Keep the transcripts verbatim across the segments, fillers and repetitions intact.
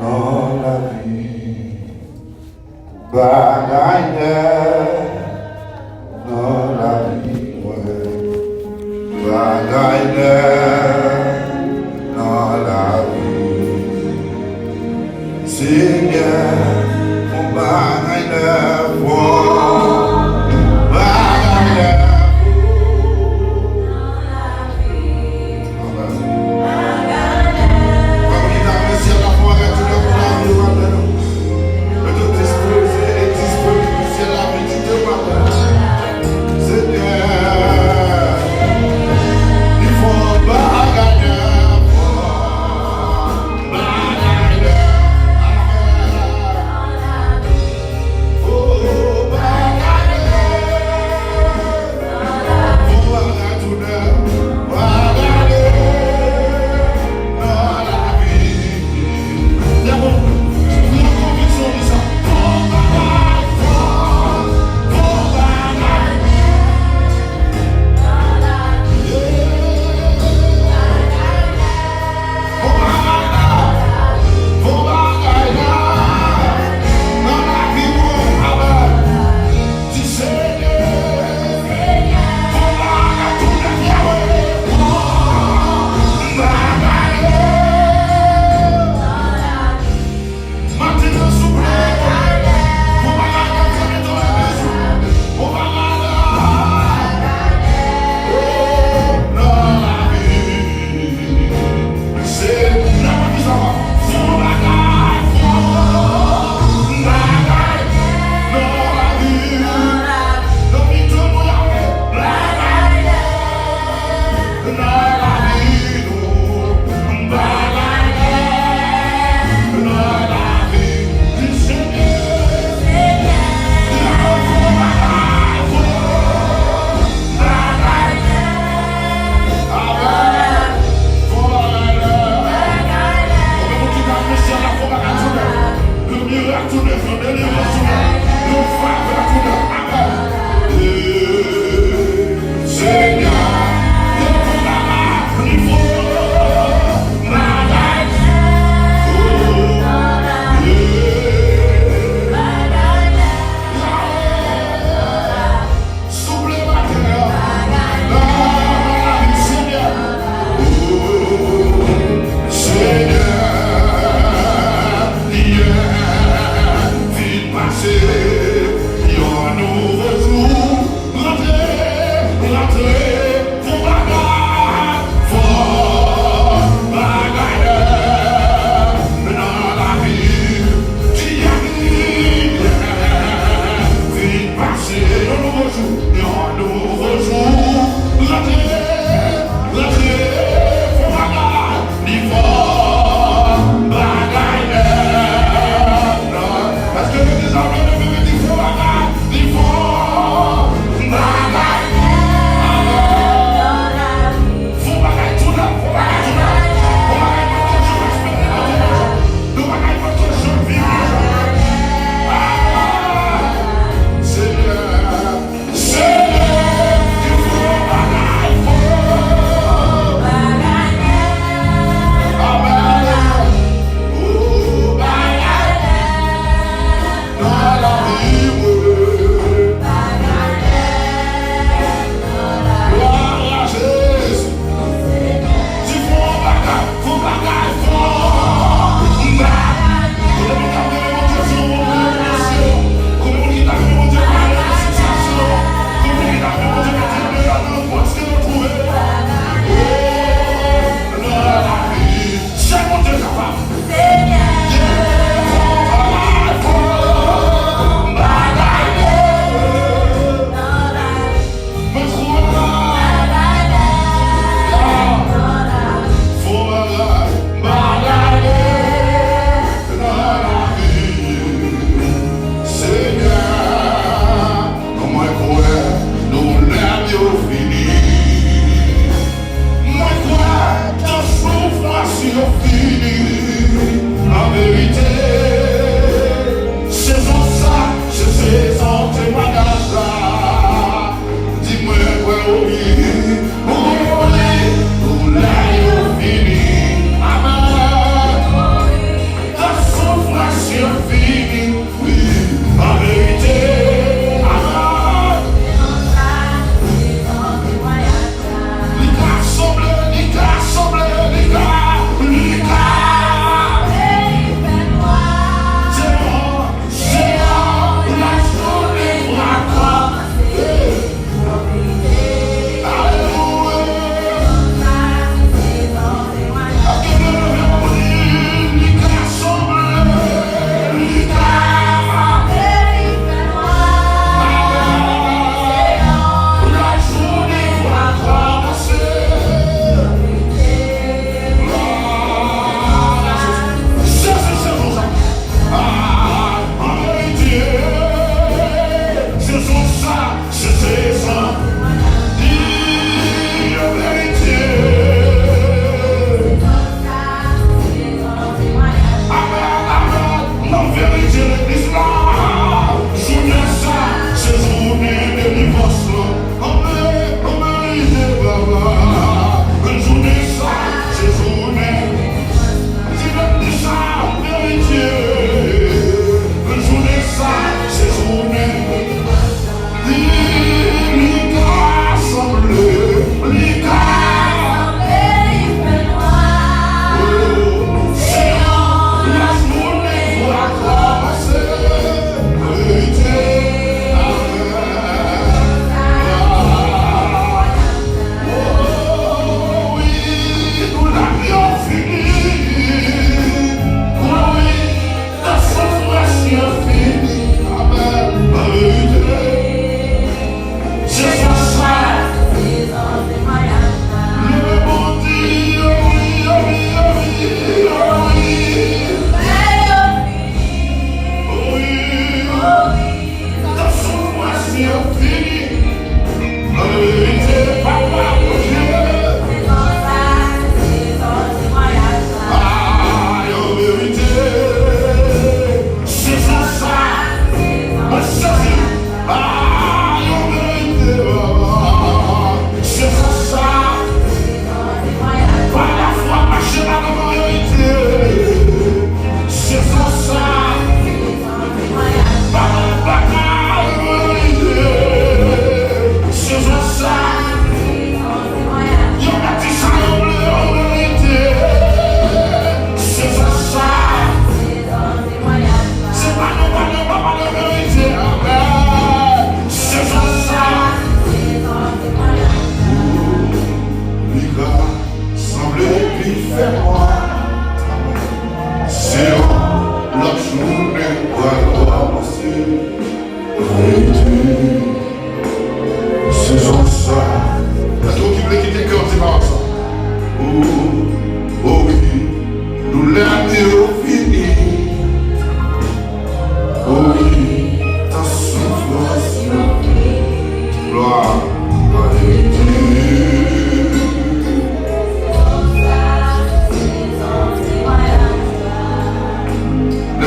Nan lavi, bagay nèf nan lavi mwen. Bagay nèf nan lavi. Senyè, yon bagay nèf, o, bagay nèf. Amen. Fè yon gita nan syèl la, fò w gade tout lè pou lavi w, amen. Mete w dispoze e disponib pou syèl la vizite w, amen. Senyè, li fè yon bagay nèf, bagay nèf, amen.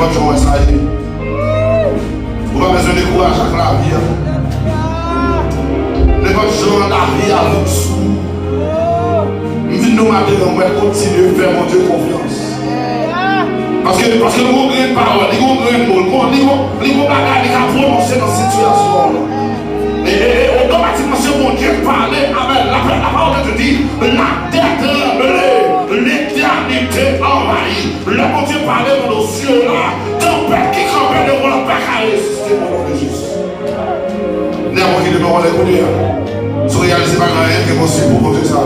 Nenpòt jan w wè sa ye. Ou pa bezwen dekouraje ak lavi a. Nenpòt jan lavi a vin sou ou, m vin nan maten an, mwen kontinye fè Bondye konfyans. Paske, paske li gon grenn pawòl, li gon grenn mo, li gon, li gon, li gon bagay li ka pwononse nan sitiyasyon w lan. E, e, e otomatikman, se Bondye k pale. Amèn. La, la pawòl de Dye di, latè tranble, letènite anvayi. Lè Bondye pale nan dosye w la, tanpèt ki kanpe devan l pa ka reziste, o non de Jezi. Nenpòt ki demen wale kounye a. Si w reyalize pa gen anyen ki enposib pou Bondye sa.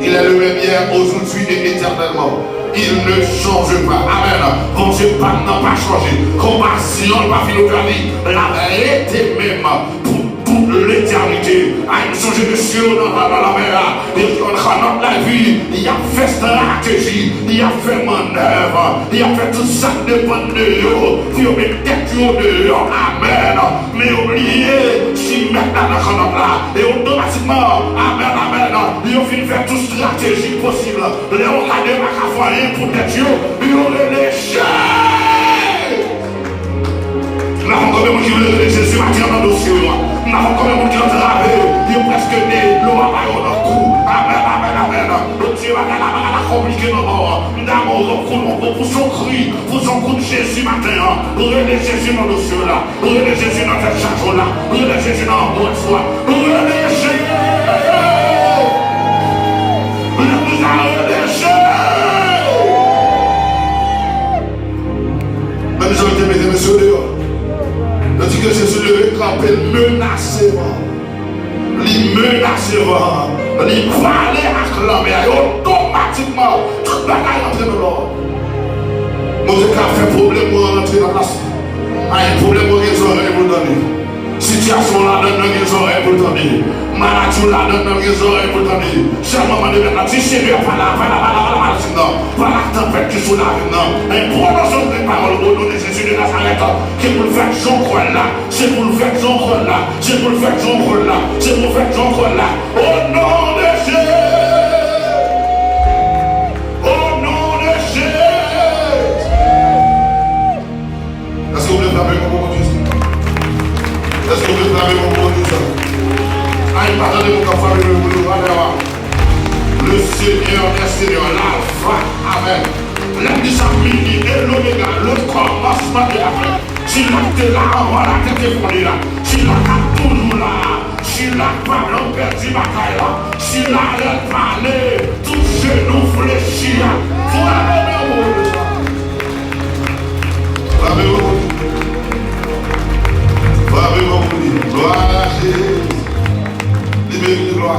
Il est le même hier, aujourd'hui et éternellement. Il ne change pas. Amèn. Bondye pa nan pa chanje. Konpasyon l pa fini, li la rete menm pou tout letènite. Ay, m sonje mesye yo nan, nan, nan lanmè a. Yo, yo kanot lavi, y ap fè estrateji, y ap fè mannèv, y ap fè tout sa k depann de yo pou yo met tèt yo deyò. Amèn. Men yo bliye si mèt la nan kanot la. E otomatikman, amèn, amèn, yo fin fè tout estrateji posib. Lè yo gade pa ka fè anyen pou tèt yo, yo rele Jezi. M pa konn konbyen moun ki vle rele Jezi maten an nan dosye yo a. M pa konn konbyen moun ki antrave, yo prèske de dlo a ba yo nan kou. Amèn, amèn, amèn. Bondye, bagay la, bagay la konplike nan mò an. M damò yon kou, yon kou, pouse yon kri, pouse yon kout Jezi maten an. Rele Jezi nan dosye w la. Rele Jezi nan tèt chaje w la. Rele Jezi nan angolas ou a. Rele Jezi. Legliz la, rele Jezi. Menm jan l te mete mesye yo deyò. Yo di ke Jezi leve kanpe, l menase van an. Li menase van an. Li pale ak lanmè a. E otomatikman, tout bagay rantre nan lòd. Bondye ka fè pwoblèm ou an rantre nan plas li. Ay, pwoblèm ou gen zòrèy pou l tande. Sitiyasyon w ladann nan gen zòrèy pou l tande. Maladi w ladann nan gen zòrèy pou l tande. Sèlman mande Mèt la, di, Senyè, pale, pale, pale, pale, pale, pale, pale, pale, pwononse yon grenn pawòl, o non de Jezi de Nazarèt, ke pou l fèt jan w kwè l la, se pou l fèt jan w kwè l la, se pou l fèt jan w kwè l la, se pou l fèt jan w kwè l la. O non de Jezi! O non de Jezi! Èske w vle frape men w pou Bondye sa? Èske w vle frape men w pou Bondye sa? Ay, m pa tande moun k ap frape men yo pou yo frape a. Le Seigneur des seigneurs, l'Alpha, amèn. Lè m di sa, m di, e l'Oméga, le commencement et la fin. Sila k te la anvan latè te fonde la. Sila k ap toujou la. Sila k pa janm pèdi batay la. Sila lè l pale, tout jenou flechi a. Frape men w pou Bondye sa. Frape men w pou Bondye. Frape men w pou Bondye. Glwa a Jezi. Li merite glwa.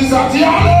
sa di ale.